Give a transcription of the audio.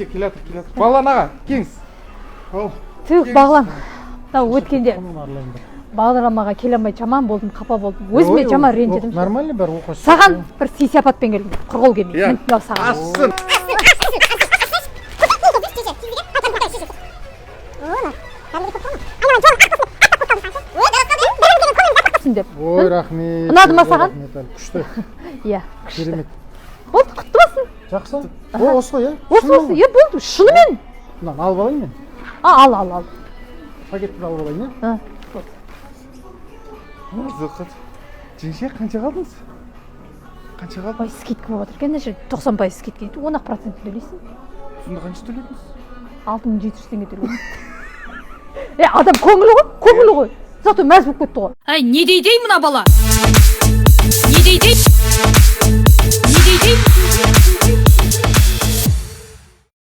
Келе жатыр, келе жатыр. Бағлан аға, келіңіз. Ау. Түх, Бағлан, мынау өткенде Соны аралайын бір. бағдарламаға келе алмай жаман болдым, қапа болдым өзіме. Ой, жаман ой, ренжідім. Нормально бәрі, оқасы. Саған бір сый сияпатпен келдім, құр қол келмей. Иә. Міне, мынау саған. Ассын. Деп. Ой, рахмет. Ұнады ма Ой, саған? рахмет, әлі күшті. Иә, күшті. Керемет. Болды, құтты болсын. Жақсы. О, осы ғой, иә? Осы, осы, иә, болды, шынымен. Мынаны алып алайын мен. А, ал, ал, ал. Пакетті алып алайын, иә? А. Зылқыт. Жеңше, қанша қалдыңыз? Қанша қалдыңыз? Ой, скидка болып жатыр екен мына жерде, 90% скидка дейді, 10 ақ процентін төлейсің. Сонда қанша төледіңіз? 6700 теңге төледім. Е, адам көңілі ғой, көңілі ғой, зато мәз болып кетті ғой. Әй, не дейді мына бала? Не дейді? Не дейді?